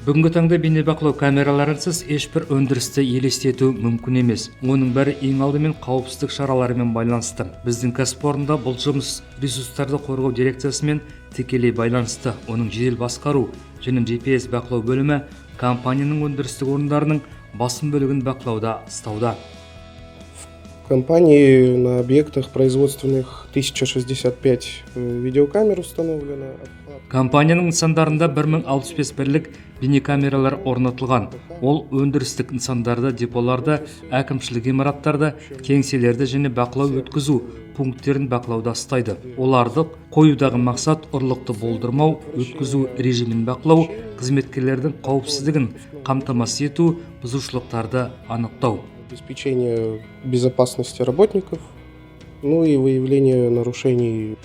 Бүгінгі таңда бейнебақылау камераларынсыз ешбір өндірісті елестету мүмкін емес. Оның бәрі ең алдымен қауіпсіздік шараларымен байланысты. Біздің кәсіпорында бұл жұмыс ресурстарды қорғау дирекциясымен тікелей байланысты. Оның жедел басқару және GPS бақылау бөлімі компанияның өндірістік орындарының басым бөлігін бақылауда ұстауда. В компании на объектах производственных 1065 видеокамер установлено. Компанияның нысандарында 1065 бірлік бейнекамералар орнатылған. Ол өндірістік нысандарды, деполарды, әкімшілік ғимараттарды, кеңселерді және бақылау өткізу пункттерін бақылауда ұстайды. Оларды қоюдағы мақсат — ұрлықты болдырмау, өткізу режимін бақылау, қызметкерлердің қауіпсіздігін қамтамасыз ету, бұзушылықтарды анықтау. Обеспечение безопасности работников, ну и выявление нарушений.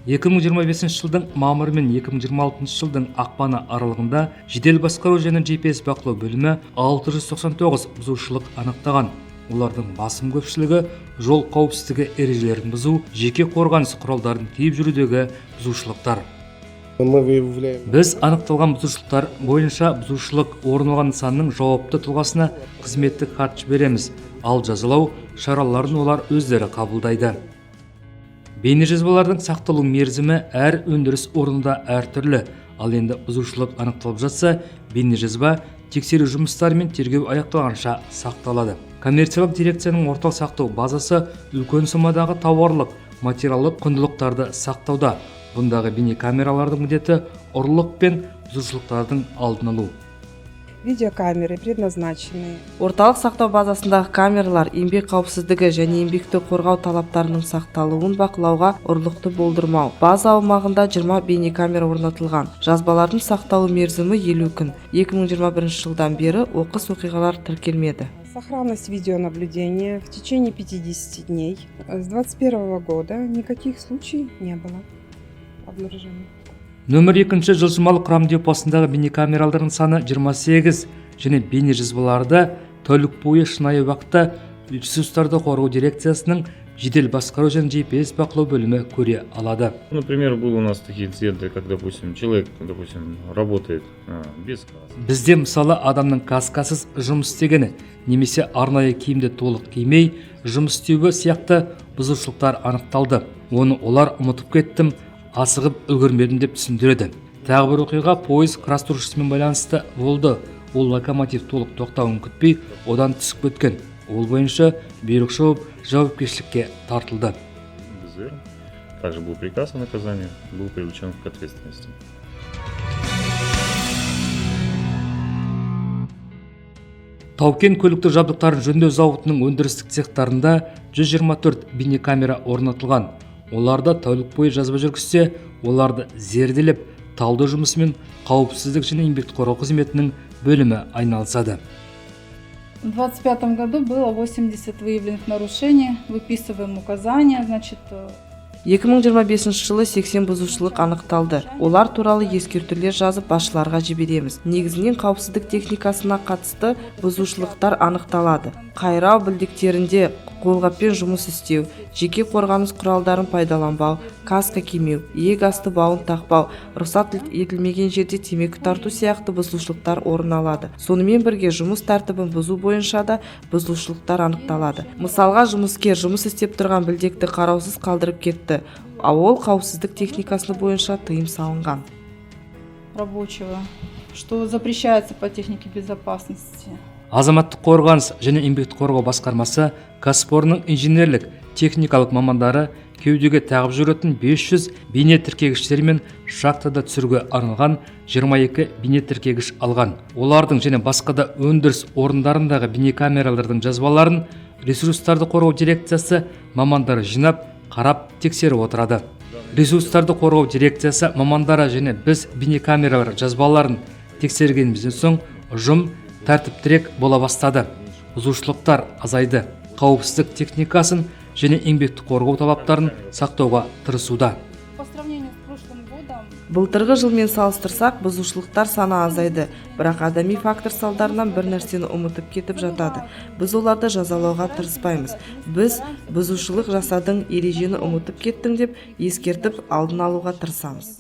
2025 жылдың мамыры мен 2026 жылдың ақпаны аралығында жедел басқару және GPS бақылау бөлімі 699 бұзушылық анықтаған. Олардың басым көпшілігі жол қауіпсіздігі ережелерін бұзу, жеке қорғаныс құралдарын киіп жүрудегі бұзушылықтар. Мы выявляем Біз анықталған бұзушылықтар бойынша бұзушылық орын алған нысанның жауапты тұлғасына қызметтік хат жібереміз, ал жазалау шараларын олар өздері қабылдайды. Бейнежазбалардың сақталу мерзімі әр өндіріс орнында әртүрлі. Ал енді бұзушылық анықталып жатса, бейнежазба тексеру жұмыстары мен тергеу аяқталғанша сақталады. Коммерциялық дирекцияның орталық сақтау базасы үлкен сомадағы тауарлық, материалдық құндылықтарды сақтауда. Бұндағы бейнекамералардың міндеті — ұрлық пен бұзушылықтардың алдын алу. Видеокамеры предназначены Орталық сақтау базасындағы камералар еңбек қауіпсіздігі және еңбекті қорғау талаптарының сақталуын бақылауға, ұрлықты болдырмау. База аумағында 20 бейнекамера орнатылған. Жазбалардың сақталу мерзімі 50 күн. 2021 жылдан бері оқыс оқиғалар тіркелмеді. Сохранность видеонаблюдения в течение 50 дней. С 2021 года никаких случаев не было обнаружено. Нөмір екінші жылжымалы құрам депосындағы бейнекамералардың саны 28 және бейнежазбаларды тәулік бойы шынайы уақытта ресурстарды қорғау дирекциясының жедел басқару және GPS бақылау бөлімі көре алады. Например, был у нас такие инциденты, как, допустим, человек, допустим, работает без каски. Бізде, мысалы, адамның каскасыз жұмыс істегені немесе арнайы киімді толық кимей жұмыс істеуі сияқты бұзушылықтар анықталды. Оны олар «ұмытып кеттім, асығып үлгермедім» деп түсіндіреді. Тағы бір оқиға пойыз құрастырушысымен байланысты болды. Ол локомотив толық тоқтауын күтпей, одан түсіп кеткен. Ол бойынша бұйрық шығып, жауапкершілікке тартылды. ГЗР. Также был приказ о наказании, был привлечен к ответственности. Тау-кен көліктік жабдықтарын жөндеу зауытының өндірістік цехтарында 124 бейнекамера орнатылған. Оларда тәулік бойы жазба жүргізсе, оларды зерделеп, талдау жұмысымен қауіпсіздік және еңбекті қорғау қызметінің бөлімі айналысады. В 2025 году было 80 выявленных нарушений. Выписываем указания, значит, 2025 жылы 80 бұзушылық анықталды. Олар туралы ескертулер жазып, басшыларға жібереміз. Негізінен қауіпсіздік техникасына қатысты бұзушылықтар анықталады. Қайрау білдектерінде қолғаппен жұмыс істеу, жеке қорғаныс құралдарын пайдаланбау, каска кимеу, иек асты бауын тақпау, рұқсат етілмеген жерде темекі тарту сияқты бұзушылықтар орын алады. Сонымен бірге жұмыс тәртібін бұзу бойынша да бұзушылықтар анықталады. Мысалға, жұмыскер жұмыс істеп тұрған білдекті қараусыз қалдырып кетті, ал ол қауіпсіздік техникасы бойынша тыйым салынған. Рабочего, что запрещается по технике безопасности. Азаматтық қорғаныс және еңбекті қорғау басқармасы кәсіпорынның инженерлік техникалық мамандары кеудеге тағып жүретін 500 бейне тіркегіштер мен шахтада түсіруге арналған 22 бейне тіркегіш алған. Олардың және басқа да өндіріс орындарындағы бейнекамералардың жазбаларын ресурстарды қорғау дирекциясы мамандары жинап, қарап, тексеріп отырады. Ресурстарды қорғау дирекциясы мамандары және біз бейнекамералар жазбаларын тексергенімізден соң, ұжым тәртіптірек бола бастады, бұзушылықтар азайды, қауіпсіздік техникасын және еңбекті қорғау талаптарын сақтауға тырысуда. По сравнению с прошлым годом Былтырғы жылмен салыстырсақ, бұзушылықтар саны азайды, бірақ адами фактор салдарынан бір нәрсені ұмытып кетіп жатады. Біз оларды жазалауға тырыспаймыз. Біз бұзушылық жасадың, ережені ұмытып кеттің деп ескертіп, алдын алуға тырысамыз.